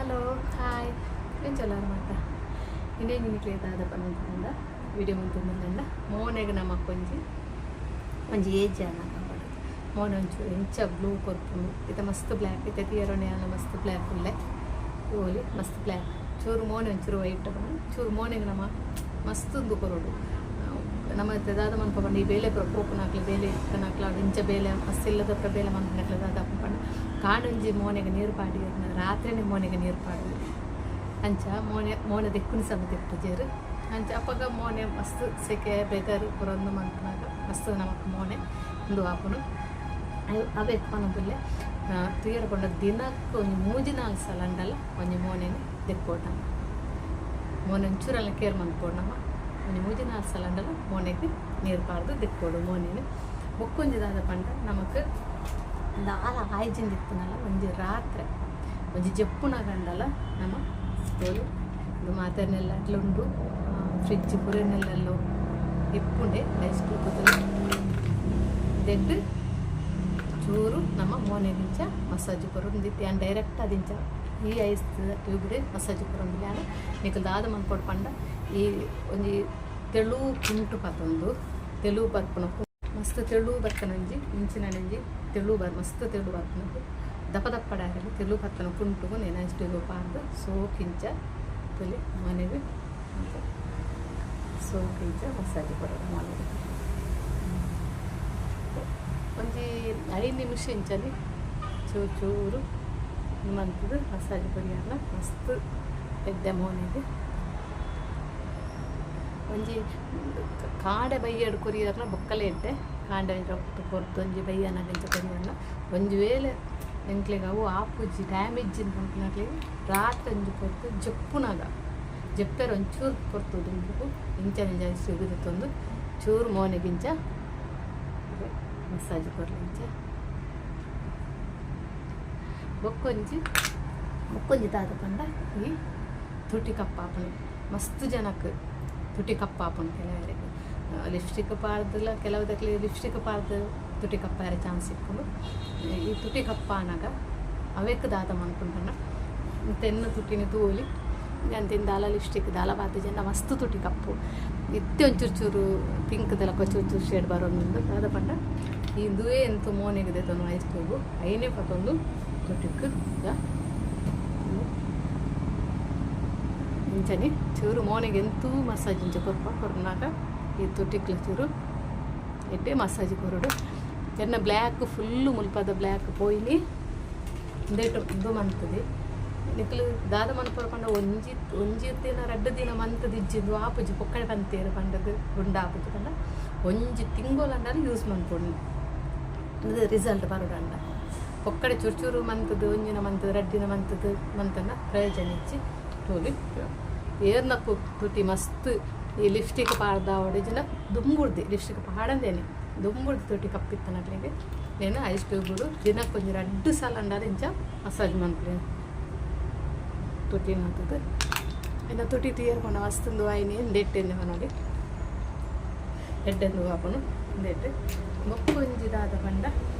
Hello, hi, ಎಂಚೊಲ್ಲಾರ್ ಮಾತ? ಇಂದೇ ನಿಕ್ಲೆ ದಾದ ಪನೊಂದುಂಡ ವಿಡಿಯೋ ಮಂತೊಂದುಲ್ಲೆಂಡ, ಮೋನೆಗ್ ನಮಕ್ ಒಂಜಿ ಒಂಜಿ ಏಜ್ ಆನ ಕಾಪಡು. ಮೋನೆ ಒಂಚೂರು ಎಂಚ ಗ್ಲೋ ಕೊರ್ಪುಂಡು. ಇತ್ತೆ ಮಸ್ತ್ ಬ್ಲ್ಯಾಕ್ ಇತ್ತೆ ತಿಯರೊನೆ ಆಂಡ ಮಸ್ತ್ ಬ್ಲ್ಯಾಕ್ ಉಲ್ಲೆ ತೂವೊಲಿ. ಮಸ್ತ್ ಬ್ಲ್ಯಾಕ್, ಚೂರು ಮೋನೆ ಒಂಚೂರು ವೈಟ್. ಚೂರು ಮೋನೆಗ್ ನಮ ಮಸ್ತ್ ಉಂದು ಕೊರೊಡು. ನಮ್ಮ ಇತ್ತೆ ದಾದ ಮನ್ಪ ಪಂಡ, ಈ ಬೇಲೆ ಪೋಪುನಕ್ಲು, ಬೇಲೆ ಇಪ್ಪುನಕ್ಲು, ಇಂಚ ಬೇಲೆ ಮಸ್ತ್ ಇಲ್ಲದಪ್ಪ ಬೇಲೆ ಮನ್ಪುನಕ್ಲು ದಾದ ಪಂಡ, ಕಾಡೊಂಜಿ ಮೋನೆಗ್ ನೀರು ಪಾಡಿ, ರಾತ್ರಿನೇ ಮೋನೆಗ್ ನೀರು ಪಾಡುವೆರ್. ಅಂಚ ಮೋನೆ ಮೋನೆ ದೆಕ್ಕುನ ಸಮೇತ ಇಪ್ಪುಜೆರ್. ಅಂಚ ಅಪಗ ಮೋನೆ ಮಸ್ತ್ ಸೆಕೆ ಬೆಗರ್ ಪುರೊಂದು ಮನ್ಪುನಗ ಮಸ್ತ್ ನಮಕ್ ಮೋನೆ ಉಂದು ಆಪುಂಡು. ಅವೆಕ್ ಪನೊಂದುಲ್ಲೆ, ತೂಯರ ಪಂಡ ದಿನಕ್ ಒಂಜಿ ಮೂಜಿ ನಾಲ್ ಸಲ ಅಂಡಲ ಒಂಜಿ ಮೋನೆನ್ ದೆಕ್ಕೊಡು ನಮ. ಮೋನೆ ಒಂಚೂರಲ್ಲ ಕೇರ್ ಮನ್ಪೊಡು ನಮ. ಒಂಜಿ ಮೂಜಿ ನಾಲ್ ಸಲ ಅಂಡಲ ಮೋನೆಗ್ ನೀರು ಪಾಡ್ದು ದೆಕ್ಕೊಡು ಮೋನೆನ್. ಬೊಕ್ಕೊಂಜಿ ದಾದ ಪಂಡ, ನಮಕ್ ದಾಲ ಆಯ್ಜಿಂದ ಇತ್ತುನಲ್ಲ, ಒಂಜಿ ರಾತ್ರೆ ಒಂಜಿ ಜೆಪ್ಪುನಗ ಅಂಡಲ ನಮ ತೋಲು. ಉಂದು ಮಾತೆರ್ನೆಲ್ಲ ಅಟ್ಲ ಉಂಡು, ಫ್ರಿಜ್ ಪೂರೆನೆಲ್ಲೆಲ್ಲೋ ಇಪ್ಪುಂಡೆ. ಐಸ್ ಕ್ಯೂಬ್ ದೆಡ್ಡು ಚೂರು ನಮ್ಮ ಮೋನೆದಿಂಚ ಮಸಾಜ್ ಕೊರೊಂದಿತ್ತೆ. ಯಾನ್ ಡೈರೆಕ್ಟ್ ಅದಿಂಚ ಈ ಐಸ್ ಟ್ಯೂಬ್ಡ್ ಮಸಾಜ್ ಕೊರೊಂದಿಲ್ಲ. ಯಾನ್ ನಿಕುಲು ದಾದ ಮನ್ಪೊಡು ಪಂಡ, ಈ ಒಂಜಿ ತೆಳು ಕುಂಟು ಪತೊಂದು, ತೆಳು ಬರ್ಪುನ, ಮಸ್ತ್ ತೆಳು ಬತ್ತನ ಒಂಜಿ ಇಂಚಿನ ಒಂಜಿ ತೆಳು ಬರ್ ಮಸ್ತ್ ತೆಳು ಬರ್ಪುನವು, ದಪ್ಪ ದಪ್ಪಡ ಆರಲಿ ತೆಳು ಪತ್ತನ ಕುಂಟುಗು నేను ಐಸ್ ಟ್ಯೂಬ್ ಪಾಡ್ದು ಸೋಕಿಂಚ ತುಲಿ ಮನೆಗೆ ಸೋಕಿಂಚ ಮಸಾಜ್ ಕೊರೊಡು ಮೋನೆಗ್. ಒಂಜಿ 5 ನಿಮಿಷ ಇಂಚನೆ ಚೂರು ಚೂರು ಮಂತುದು ಮಸಾಜ್ ಕೊರಿಯರ್ನ ಮಸ್ತ್ ಎಡ್ಡೆ ಮೋನೆಗ್. ಒಂಜಿ ಕಾಂಡೆ ಬಯ್ಯಡ್ ಕೊರಿಯರ್ನ ಬೊಕ್ಕಲೆ ಎಡ್ಡೆ. ಕಾಂಡೆ ಕೊರ್ದು ಒಂಜಿ ಬಯ್ಯನಾಗ ಇಂಚ ಕೊರಿಯರ್ನ. ಒಂಜಿ ವೇಳೆ ಎಂಕ್ಲೆಗ್ ಅವು ಆಪುಜಿ, ಟೈಮ್ ಇಜ್ಜಿ ಪನ್ಪಿನಕ್ಲೆಗ್ ರಾತ್ರೆ ಒಂಜಿ ಪೊರ್ತು ಜೆಪ್ಪುನಗ, ಜೆಪ್ಪೆರೆ ಒಂಚೂರು ಪೊರ್ತು ದುಂಬುಗು ಇಂಚ ಇಂಚ ಐಸ್ ದೆತ್ತೊಂದು ಚೂರು ಮೋನೆಗಿಂಚ ಮಸಾಜ್ ಕೊರ್ಲೆ ಇಂಚ. ಬೊಕ್ಕೊಂಜಿ ಬೊಕ್ಕೊಂಜಿ ದಾದ ಪಂಡ, ಈ ತುಟಿ ಕಪ್ಪಾಪುಂಡು. ಮಸ್ತ್ ಜನಕ್ ತುಟಿ ಕಪ್ಪಾಪುಂಡು. ಕೆಲವರೆಗ್ ಲಿಪ್ಸ್ಟಿಕ್ ಪಾಡ್ದಲ, ಕೆಲವುದಕ್ಲೆ ಲಿಪ್ಸ್ಟಿಕ್ ಪಾಡ್ದ್ ತುಟಿ ಕಪ್ಪಾಯರೆ ಚಾನ್ಸ್ ಇಪ್ಪುಂಡು. ಈ ತುಟಿ ಕಪ್ಪಾನಗ ಅವೆಕ್ ದಾದ ಮನ್ಪುಂಡು ಪಂಡ, ತೆನ್ನ ತುಟಿನ ತೂವೊಲಿ. ಯಾನ್ ದಾಲ ಲಿಪ್ಸ್ಟಿಕ್ ದಾಲ ಪಾತಿಜೆಂಡ ಮಸ್ತ್ ತುಟಿ ಕಪ್ಪು ಇತ್ತೆ. ಒಂಚೂರು ಚೂರು ಪಿಂಕ್ ದಲಕ ಚೂರು ಚೂರು ಶೇಡ್ ಬರೊಂದುಂಡು. ದಾದ ಪಂಡ, ಇಂದುವೇ ಎಂತ ಮೋನೆಗ್ ದೆತೊನು ಐಸ್ ಟ್ಯೂಬ್ ಐನೇ ಪತೊಂದು ತುಟಿಕ್ ಇಂಚನೆ ಚೂರು ಮೋನೆಗೆ ಎಂತೂ ಮಸಾಜ್ ಇಂಚ ಕೊರ್ಪ. ಕೊರ್ನಾಗ ಈ ತುಟಿಕ್ಲ ಚೂರು ಎಡ್ಡೆ ಮಸಾಜ್ ಕೊರೊಡು. ಎನ್ನ ಬ್ಲ್ಯಾಕ್ ಫುಲ್ಲು ಮುಲ್ಪದ ಬ್ಲ್ಯಾಕ್ ಪೋಯಿನಿ ಉಂದೆಟ್ ಉಂದು ಮಂತುದು. ನಿಕುಲು ದಾದ ಮನ್ಪೊಡು ಪಂಡ, ಒಂಜಿ ಒಂಜಿ ದಿನ ರಡ್ಡ್ ದಿನ ಮಂತುದು ಇಜ್ಜಿಂದು ಆಪುಜಿ ಪೊಕ್ಕಡೆ ಪಂತೇರು ಪಂಡದು ಗುಂಡ ಆಪುಜಿ ಪಂಡ, ಒಂಜಿ ತಿಂಗೊಲು ಯೂಸ್ ಮನ್ಪೊಡು ಉಂದು ರಿಸಲ್ಟ್ ಬರೋಡಂಡ. ಪೊಕ್ಕಡೆ ಚೂರು ಚೂರು ಮಂತುದು, ಒಂಜಿನ ಮಂತುದು, ರಡ್ಡಿನ ಮಂತುದು ಮಂತನ ಪ್ರಯೋಜನ ಇಜ್ಜಿ. ತೋಲಿ, ಏರ್ನ ತುಟಿ ಮಸ್ತ್ ಈ ಲಿಪ್ಸ್ಟಿಕ್ ಪಾಡ್ದಾವಡ್ ಇಜ್ಜಿಂಡ ದುಂಬುಡ್ದು ಲಿಪ್ಸ್ಟಿಕ್ ಪಾಡಂದೇನೆ ದುಂಬುಡ್ದು ತುಟಿ ಕಪ್ಪಿತ್ತನಕ್ಲೆಗ್ నేను ಐಸ್ ಟ್ಯೂಬುಡು ದಿನಕ್ಕೆ ಒಂಜಿ ರಡ್ಡ್ ಸಲ ಅಂಡಲ ಇಂಚ ಮಸಾಜ್ ಮನ್ಪುಲೆ ತುಟಿನ ಹಾಕುದು. ಇನ್ನು ತುಟಿ ತೀರ್ಕೊಂಡ ಮಸ್ತ್ ಉಂದು ಆಯ್ನಿ ಉಂದೆಟ್ಟೆಂದು ಪನೊಲಿ, ಎಡ್ಡೆಂದು ಆಪುಂಡು ಉಂದೆಟ್. ಬೊಕ್ಕ ಒಂಜಿ ದಾದ ಪಂಡ,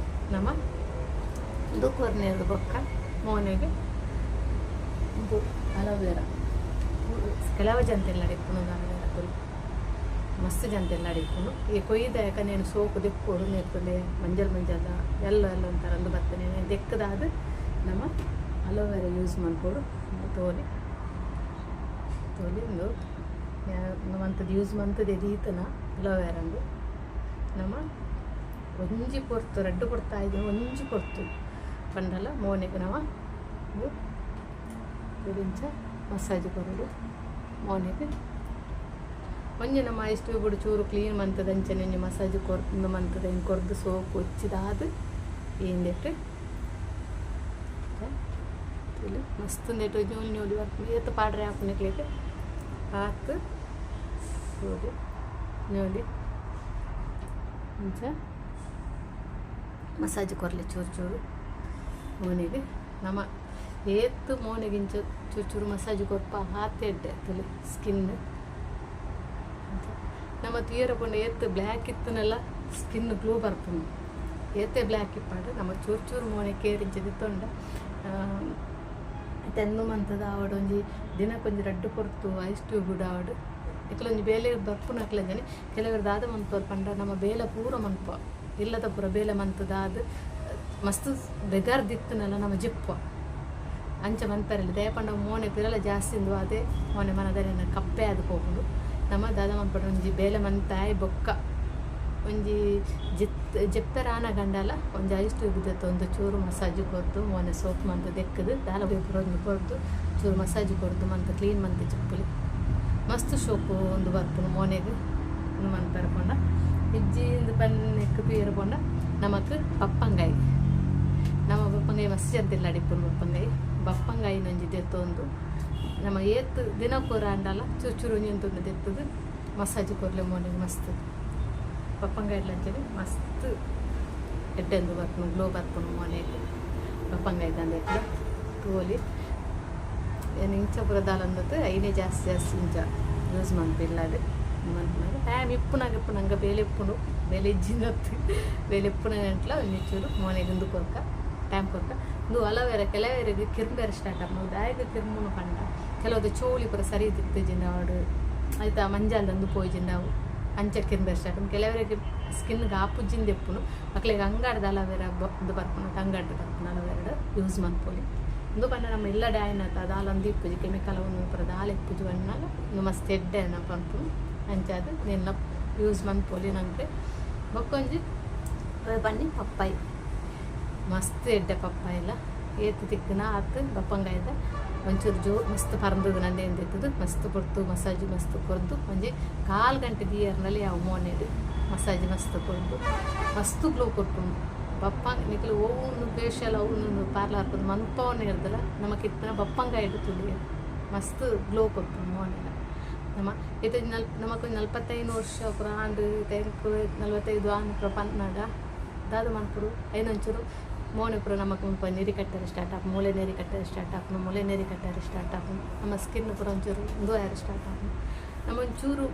ನಮ ಉಂದು ಕೊರ್ನೆರ್ದು ಬೊಕ್ಕ ಮೋನೆಗ್ ಉಂದು ಅಲೋವೆರಾ. ಕೆಲವು ಜನತೆಲ್ಲ ಇಪ್ಪುಂಡು ಅಲೋವೆರಾ ಕುಲ್, ಮಸ್ತ್ ಜನತೆಲ್ಲ ಇಪ್ಪುಂಡು. ಈ ಕೊಯ್ದಾಯಕ ನೇನು ಸೋಕು ದೆಕ್ಕೊಡು. ನೆರ್ತದೆ ಮಂಜಲ್ ಮಂಜಲ್ ಎಲ್ಲ ಎಲ್ಲ ಒಂಥರ ಅಂದು ಬರ್ತನೆ. ದೆಕ್ಕದಾದ ನಮ್ಮ ಅಲೋವೆರಾ ಯೂಸ್ ಮನ್ಪೊಡು. ತೋಲಿ ತೋಲಿ, ಉಂದು ಮಂತದ್ದು ಯೂಸ್ ಮಂತದೆ ದೀತನ ಅಲೋವೆರಾ. ಉಂದು ನಮ್ಮ ಒಂಜಿ ಪೊರ್ತು, ರಡ್ಡು ಪೊರ್ತು ಆಯ್ದು ಒಂಜಿ ಪೊರ್ತು ಪಂಡಲ ಮೋನೆಗ್ ನಮ ಉಂದು ಇಂಚ ಮಸಾಜ್ ಕೊರೊಡು ಮೋನೆಗ್. ಒಂಜಿ ನಮ್ಮ ಐಸ್ ಟ್ಯೂಬ್ ಚೂರು ಕ್ಲೀನ್ ಮಂತದ ಅಂಚನೆ ಒಂಜಿ ಮಸಾಜ್ ಕೊರ್ ಉಂದು ಮಂತದ ಹಿಂಗೆ ಕೊರ್ದು ಸೋಪು ಒಚ್ಚಿದಾದ್ ಇಂದೆಟ್ ಮಸ್ತ್ ಉಂದೆಟ್ ನ್ಯೂಲಿ ನ್ಯೂಲಿ ಬರ್ಪುಂಡು. ಏತ್ ಪಾಡ್ರೆ ಆಪುನಕ್ಲೆಗ್ ಆತ್ ತೂದು ನ್ಯೂಲಿ ಇಂಚ ಮಸಾಜ್ ಕೊರ್ಲೆ ಚೂರು ಚೂರು ಮೋನೆಗ್. ನಮ ಏತ್ ಮೋನೆಗ್ ಇಂಚ ಚೂರು ಚೂರು ಮಸಾಜ್ ಕೊರ್ಪ ಆತ್ ಎಡ್ಡೆ ತುಲೆ ಸ್ಕಿನ್. ನಮ್ಮ ತೂಯರ ಪಂಡ ಏತ್ ಬ್ಲ್ಯಾಕ್ ಇತ್ತನೆಲ್ಲ ಸ್ಕಿನ್ ಗ್ಲೋ ಬರ್ಪುಂಡು. ಏತೆ ಬ್ಲ್ಯಾಕ್ ಇಪ್ಪಾಡು ನಮ್ಮ ಚೂರು ಚೂರು ಮೋನೆ ಕೇರ್ ಇಂಚ ದೆತ್ತೊಂಡ ತೆನ್ನು ಮಂತದ ಆವಡ್ ಒಂಜಿ ದಿನಕ್ಕೊಂಜಿ ರಡ್ಡ್ ಪೊರ್ತು ಐಸ್ ಟ್ಯೂಬ್ ಆವಡ್ ನಿಕುಲೊಂಜಿ ಬೇಲೆ ಬರ್ಪುನಕ್ಲೆಂಜನೆ ಕೆಲವೆರ್ ದಾದ ಮನ್ಪುವೆರ್ ಪಂಡ ನಮ ಬೇಲೆ ಪೂರ ಮನ್ಪುವ ಇಲ್ಲದ ಪೂರ ಬೇಲೆ ಮಂತುದಾದ್ ಮಸ್ತ್ ಬೆಗರ್ ದಿತ್ತುಂಡಲ ನಮ ಜೆಪ್ಪುವ ಅಂಚ ಮನ್ಪೆರೆಲ್ಲ ದಾಯೆ ಪಂಡ ಮೋನೆ ಪಿರಲ ಜಾಸ್ತಿ ಉಂದು ಆದೆ ಮೋನೆ ಮನದರೆನ ಕಪ್ಪೆ ಆದ್ ಪೋಪುಂಡು ನಮ ದಾದ ಮನ್ಪೊಡು ಒಂಜಿ ಬೇಲೆ ಮಂತಾಯಿ ಬೊಕ್ಕ ಒಂಜಿ ಜೆತ್ತ್ ಜೆಪ್ಪೆರೆ ಆನಗಂಡಲ ಒಂಜಿ ಐಸ್ ಟ್ಯೂಬ್ ದೆತ್ತೊಂದು ಚೂರು ಮಸಾಜ್ ಕೊರ್ದು ಮೋನೆ ಸೋಪ್ ಮಂತ್ ದೆಕ್ಕ್ದ್ ದಾಲ ಪೇಪರ್ ಒಂಜಿ ಕೊರ್ದು ಚೂರು ಮಸಾಜ್ ಕೊರ್ದು ಮಂತ್ ಕ್ಲೀನ್ ಮಂತ್ ಜೆಪ್ಪುಲೆ ಮಸ್ತ್ ಶೋಕು ಉಂದು ಬರ್ಪುಂಡು ಮೋನೆಗ್ ಉಂದು ಮನ್ಪೆರೆ ಪೋಂಡ ಇಜ್ಜಿ ಇಂದ್ ಪನ್ನೆಕ್ಕ್ ತೂಯೆರೆ ಪೋಂಡ ನಮಕ್ ಬಪ್ಪಂಗಾಯಿ ನಮ ಬಪ್ಪಂಗಾಯಿ ಮಸ್ತ್ ಜನತ ಇಪ್ಪುನು ಬಪ್ಪಂಗಾಯಿ ಬಪ್ಪಂಗಾಯಿನ್ ಒಂಜಿ ದೆತ್ತೊಂದು ನಮ ಏತ್ ದಿನಕ್ಕೊರ ಆಂಡಲ ಚೂರು ಚೂರು ಒಂಜೊಂಜಿ ತುಂಡು ದೆತ್ತುದು ಮಸಾಜ್ ಕೊರ್ಲೆ ಮೋನೆಗ್ ಮಸ್ತ್ ಬಪ್ಪಂಗಾಯಿಡ್ಲ ಅಂಚನೆ ಮಸ್ತ್ ಎಡ್ಡೆಂದು ಬರ್ಪುಂಡು ಗ್ಲೋ ಬರ್ಪುಂಡು ಮೋನೆಗ್ ಬಪ್ಪಂಗಾಯಿ ದಂದೆಟ್ಲ ತೂವೊಲಿ ಯಾನ್ ಇಂಚ ಪೂರ ದಾಲಂದತ್ ಐನೆ ಜಾಸ್ತಿ ಜಾಸ್ತಿ ಇಂಚ ಯೂಸ್ ಮನ್ಪಿಲ್ಲಡ್ ಮನ್ಪುನಗ ಟೈಮ್ ಇಪ್ಪುನಗ ಇಪ್ಪುನಗ ಬೇಲೆ ಇಪ್ಪುಂಡು ಬೇಲೆ ಇಜ್ಜಿಂದತ್ ಬೇಲೆ ಇಪ್ಪುನಗಂಟ್ಲ ಒಂಜಿ ಚೂರು ಮೋನೆಗ್ ಉಂದು ಕೊರ್ಕ ಟೈಮ್ ಕೊರ್ಕ ಉಂದು ಅಲವೇರ ಕೆಲವೆರೆಗ್ ಕಿರ್ಂಬೆರೆ ಸ್ಟಾರ್ಟ್ ಆಪುಂಡು ದಾಯೆಗ್ ಕಿರ್ಮುನು ಪಂಡ ಕೆಲವೊಂದು ಚೋಳಿ ಪೂರ ಸರಿ ತಿಕ್ತಿಜಿಂಡ ಆವಡ್ ಐತ ಮಂಜಲ್ದಂದು ಪೋಯಿಜಿಂಡ ಅವು ಅಂಚ ಕಿರ್ಂಬೆರೆ ಸ್ಟಾರ್ಟ್ ಆಪುಂಡು ಕೆಲವೆರೆಗ್ ಸ್ಕಿನ್ಗ್ ಆಪುಜಿಂದ್ ಇಪ್ಪುಂಡು ಅಕ್ಲೆಗ್ ಅಂಗಾಡ್ದ ಅಲವೇರ ಉಂದು ಬರ್ಪುಂಡು ಅಂಗಾಡ್ದ್ ಬರ್ಪುನ ಅಲವೇರಡ್ ಯೂಸ್ ಮನ್ಪೊಲಿ ಉಂದು ಪಂಡ ನಮ್ಮ ಇಲ್ಲಡೆ ಆಯಿನತ ದಾಲ ಇಪ್ಪುಜಿ ಕೆಮಿಕಲ್ ಉಂದು ಪೂರ ದಾಲ ಇಪ್ಪುಜಿ ಪಂಡ್ನಗ ಉಂದು ಮಸ್ತ್ ಎಡ್ಡೆ ಪನ್ಪುನು ಅಂಚಾದ್ ನೆನ್ನ ಯೂಸ್ ಮನ್ಪೊಲಿ ನಂಕ್ ಬೊಕ್ಕೊಂಜಿ ಬನ್ನಿ ಪಪ್ಪಾಯಿ ಮಸ್ತ್ ಎಡ್ಡೆ ಪಪ್ಪಾಯಿಲ ಏತ್ ತಿಕ್ಕುನ ಆತ್ ಬಪ್ಪಂಗಾಯ್ದ ಒಂಚೂರು ಜೋ ಮಸ್ತ್ ಪರಂದದ ನಂದೇಂದಿತ್ತದು ಮಸ್ತ್ ಪೊರ್ತು ಮಸಾಜ್ ಮಸ್ತ್ ಕೊರ್ದು ಒಂಜಿ ಕಾಲ್ ಗಂಟೆ ದೀಯರ್ನಲ್ಲಿ ಅವು ಮೋನೆಡ್ ಮಸಾಜ್ ಮಸ್ತ್ ಕೊರ್ದು ಮಸ್ತ್ ಗ್ಲೋ ಕೊರ್ಪುಂಡು ಬಪ್ಪಂಗ ನಿಕುಲು ಒವ್ವುಂದು ಫೇಶಿಯಲ್ ಅವು ಪಾರ್ಲರ್ ಪೋದು ಮನ್ಪವನೆ ಇರ್ದಲ ನಮಕ್ ಇತ್ತಿನ ಬಪ್ಪಂಗಾಯಿಡ್ ತೂಲೆ ಮಸ್ತ್ ಗ್ಲೋ ಕೊರ್ಪುಂಡು ಮೋನೆಲ ನಮ ಇತ್ತೆ ನಮಕ್ ಒಂಜಿ ನಲ್ಪತ್ತೈನ್ ವರ್ಷ ಪೂರ ಆಂಡ್ ಇತ್ತೆ 45 ಆಂಡ್ ಪೂರ ಪನ್ನಗ ದಾದ ಮನ್ಪೊಡು ಐನೊಂಚೂರು ಮೋನೆ ಪೂರ ನಮಕ್ ಮುಲ್ಪ ನೆರಿ ಕಟ್ಟರೆ ಸ್ಟಾರ್ಟ್ ಆಪುಂಡು ಮೂಲೆ ನೆರಿ ಕಟ್ಟರೆ ಸ್ಟಾರ್ಟ್ ಆಪುಂಡು ಮೂಲೆ ನೆರಿ ಕಟ್ಟರೆ ಸ್ಟಾರ್ಟ್ ಆಪುಂಡು ನಮ್ಮ ಸ್ಕಿನ್ ಪೂರ ಒಂಚೂರು ಉಂದು ಆಯೆರೆ ಸ್ಟಾರ್ಟ್ ಆಪುಂಡು ನಮ ಒಂಚೂರು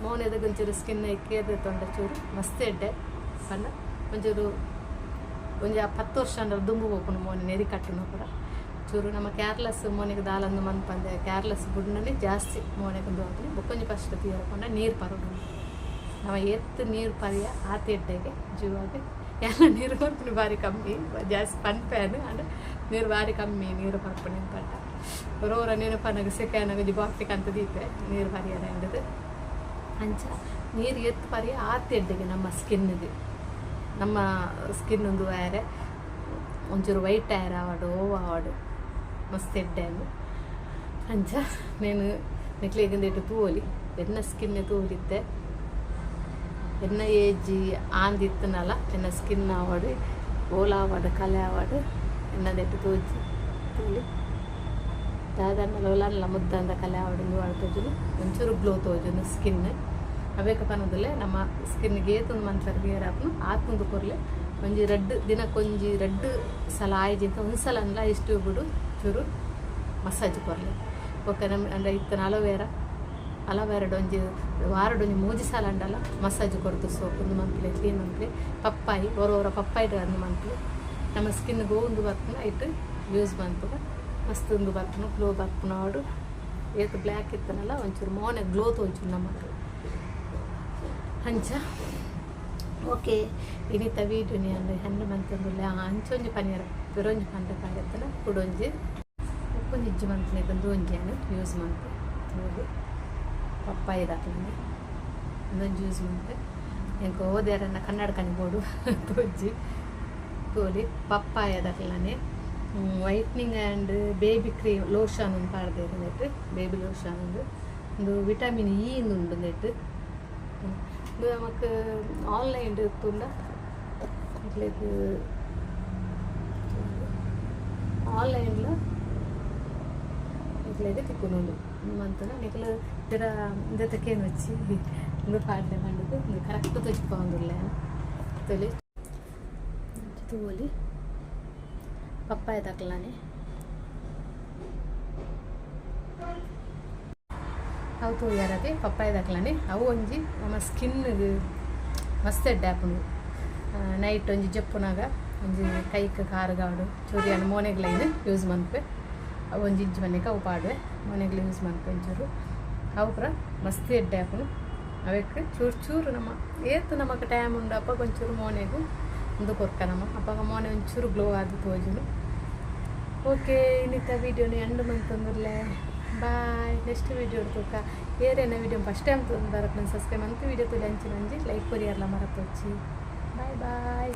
ಮೋನೆದ ಒಂಚೂರು ಸ್ಕಿನ್ ಕೇರ್ ದೆತ್ತೊಂಡ ಚೂರು ಮಸ್ತ್ ಎಡ್ಡೆ ಪಂಡ ಒಂಚೂರು ಒಂಜಿ 10 ವರ್ಷ ಆಂಡ ದುಂಬು ಪೋಪುಂಡು ಮೋನೆ ನೆರಿ ಕಟ್ಟುನು ಪೂರ ಚೂರು ನಮ್ಮ ಕೇರ್ಲೆಸ್ ಮೋನೆಗ್ ದಾಲಂದು ಮನ್ಪಂದೆ ಕೇರ್ಲೆಸ್ ಬುಡ್ನನೆ ಜಾಸ್ತಿ ಮೋನೆಗ್ ಉಂದು ಆಪುನಿ ಬೊಕ್ಕೊಂಜಿ ಫಸ್ಟ್ ತೂಯೆರೆ ಪೋಂಡ ನೀರು ಪರೊಡು ನಮ ಏತ್ ನೀರು ಪರಿಯ ಆತ್ ಎಡ್ಡೆಗೆ ಜೀವಗ್ ಯಾನ್ಲ ನೀರು ಪರ್ಪುನಿ ಬಾರಿ ಕಮ್ಮಿ ಜಾಸ್ತಿ ಪನ್ಪೇನ್ ಆಂಡ ನೀರು ಬಾರಿ ಕಮ್ಮಿ ನೀರು ಪರ್ಪುನಿ ಪಂಡ ಒರ ಒರ ನೆನಪನಗ ಸೆಕೆ ಆನಗ ಒಂಜಿ ಬಾಟ್ಲಿ ಕಂತ್ ದೀಪೆ ನೀರು ಪರಿಯರೆ ಅಂಡದ್ ಅಂಚ ನೀರು ಏತ್ ಪರಿಯ ಆತ್ ಎಡ್ಡೆಗೆ ನಮ್ಮ ಸ್ಕಿನ್ಗೆ ನಮ್ಮ ಸ್ಕಿನ್ ಉಂದು ಆಯೆರೆ ಒಂಚೂರು ವೈಟ್ ಆಯೆರೆ ಆವಡ್ ಒವು ಆವಡ್ ಮಸ್ತ್ ಎಡ್ಡೆ ಅಂದ್ ಅಂಚ ನೇನು ನಿಕ್ಲೆಗ್ ಉಂದೆಟ್ ತೂವೊಲಿ ಎನ್ನ ಸ್ಕಿನ್ ತೂವೊಲಿತ್ತೆ ಎನ್ನ ಏಜ್ ಆಂದಿತ್ತುಂಡಲ ಎನ್ನ ಸ್ಕಿನ್ ಆವಡ್ ಓಲ್ ಆವಡ್ ಕಲೆ ಆವಡ್ ಎನ್ನದೆಟ್ ತೋಜಿ ತೂಲೆ ದಾದಾಂಡಲ ಓಲಾಂಡಲ ಮುದ್ದಾಂದ ಕಲೆ ಆವಡ್ ಉಂದು ಆವಡ್ ತೋಜುಂಡು ಒಂಚೂರು ಗ್ಲೋ ತೋಜುಂಡು ಸ್ಕಿನ್ ಅವೇಕ ಪನೊಂದುಲ್ಲೆ ನಮ್ಮ ಸ್ಕಿನ್ಗ್ ಏತ್ ಉಂದು ಮನ್ಪೆರೆ ಗೇರ್ ಆಪುಂಡು ಆತ್ ಉಂದು ಕೊರ್ಲೆ ಒಂಜಿ ರಡ್ಡ್ ದಿನಕ್ಕೊಂಜಿ ರಡ್ಡ್ ಸಲ ಆಯಿಜಿಂತ ಒಂಜಿ ಸಲ ಆಂಡಲ ಐಸ್ ಟ್ಯೂಬ್ ಡು ಚೂರು ಮಸಾಜ್ ಕೊರ್ಲೆ ಬೊಕ್ಕ ನಮ್ ಅಂಡ ಇತ್ತಿನ ಅಲೋವೆರಾ ಅಲೋವೆರಾಡ್ ಒಂಜಿ ವಾರಡ್ ಒಂಜಿ ಮೂಜಿ ಸಲ ಆಂಡಲ ಮಸಾಜ್ ಕೊರ್ದು ಸೋಪ್ ಉಂದು ಮನ್ಪುಲೆ ಕ್ಲೀನ್ ಮನ್ಪುಲೆ ಪಪ್ಪಾಯಿ ಒರ ಒರ ಪಪ್ಪಾಯಿಡ್ ಅಂದ್ ಮನ್ಪುಲೆ ನಮ್ಮ ಸ್ಕಿನ್ ಗ್ ಒವು ಉಂದು ಬರ್ಪುಂಡು ಐಟ್ ಯೂಸ್ ಮನ್ಪುಗ ಮಸ್ತ್ ಉಂದು ಬರ್ಪುಂಡು ಗ್ಲೋ ಬರ್ಪುಂಡು ಆವಡ್ ಏತ್ ಬ್ಲ್ಯಾಕ್ ಇತ್ತುಂಡಲ ಒಂಚೂರು ಮೋನೆ ಗ್ಲೋ ತೋಜುಂಡು ನಮಕ್ ಅಂಚ ಓಕೆ ಇನಿತ ವೀಡಿಯೋನಿ ಯಾನ್ ಹೆಂಡ ಮಂತೊಂದುಲ್ಲೆ ಅಂಚ ಒಂಜಿ ಪನಿಯರ ಪಿರೊಂಜಿ ಪಂಡ ಪಾಡ್ಯತನ ಕುಡೊಂಜಿ ಬೊಕ್ಕೊಂಜಿ ಇಜ್ಜಿ ಮನ್ಪುನೆಗ್ ಉಂದು ಒಂಜಿ ಯಾನ್ ಯೂಸ್ ಮನ್ಪೆ ತೂದು ಪಪ್ಪಾಯಿದಕ್ಲೆನೆ ಉಂದೊಂಜಿ ಯೂಸ್ ಮನ್ಪೆ ಎಂಕ್ ಓದ್ಯೆರೆನ ಕನ್ನಡಕನಿ ಬೋಡು ತೋಜಿ ತೋಲಿ ಪಪ್ಪಾಯದಕ್ಲೆನೆ whitening and baby cream lotion ಉಂದು ಪಾಡ್ದೆರ್ ಉಂದೆಟ್ ಬೇಬಿ ಲೋಷನ್ ಉಂದು ಉಂದು ವಿಟಮಿನ್ ಇ ಇಂದ್ ಉಂಡು ಉಂದೆಟ್ ಉಂದು ನಮಕ್ ಆನ್ಲೈನ್ ಡ್ ತೂಂಡ ನಿಕ್ಲೆಗ್ ಆನ್ಲೈನ್ ಲ ನಿಕ್ಲೆಗ್ ತಿಕ್ಕುನುಂಡು ಉಂದು ಮಂತುಂಡ ನಿಕುಲು ಪಿರ ಉಂದೆತ ಕೇನೊಚ್ಚಿ ಉಂದು ಪಾಡ್ಲೆ ಪಂಡುದು ಉಂದು ಕರೆಕ್ಟ್ ತೋಜಿಪಾವೊಂದುಲ್ಲೆ ಯಾನ್ ತೂಲೆ ತೂವೊಲಿ ಪಪ್ಪಾಯದಕ್ಲನೆ ಅವು ತೂಯರತೆ ಪಪ್ಪಾಯದಕ್ಲನೆ ಅವು ಒಂಜಿ ನಮ್ಮ ಸ್ಕಿನ್ ಮಸ್ತ್ ಎಡ್ಡೆ ಆಪುಂಡು ನೈಟ್ ಒಂಜಿ ಜಪ್ಪುನಗ ಒಂಜಿ ಕೈಕ್ ಕಾರ್ ಗಾವಡ್ ಚೂರು ಯಾನ್ ಮೋನೆಗ್ಲ ಐನ್ ಯೂಸ್ ಮನ್ಪೆ ಅವು ಒಂಜಿ ಇಂಚು ಮನೆಗೆ ಅವು ಪಾಡುವೆ ಮನೆಗೆ ಯೂಸ್ ಮನ್ಪೆ ಒಂಚೂರು. ಅವು ಪೂರ ಮಸ್ತ್ ಎಡ್ಡೆ ಆಪುಂಡು. ಅವೆಕ್ ಚೂರು ಚೂರು ನಮ್ಮ ಏತ್ ನಮಕ್ ಟೈಮ್ ಉಂಡು ಅಪ್ಪಗ ಒಂಚೂರು ಮೋನೆಗ್ ಉಂದು ಕೊರ್ಕ ನಮ್ಮ. ಅಪ್ಪಗ ಮೋನೆ ಒಂಚೂರು ಗ್ಲೋ ಆದ್ ತೋಜುಂಡು. ಓಕೆ, ಇನ್ನಿತ ವೀಡಿಯೋನು ಎಂಡ್ ಮಂತೊಂದುಲ್ಲೆ. ಬಾಯ್, ನೆಕ್ಸ್ಟ್ ವೀಡಿಯೋ ತೂಕ. ಏರೇನ ವೀಡಿಯೋ ಫಸ್ಟ್ ಟೈಮ್ ತೂಂದಾರ ಸಬ್ಸ್ಕ್ರೈಬ್ ಅಂತ, ವೀಡಿಯೋ ತೂಲೆ. ಅಂಚಿನ ಒಂಜಿ ಲೈಕ್ ಕೊರಿಯರ್ಲ ಮರತೊಚ್ಚಿ. Bye boy.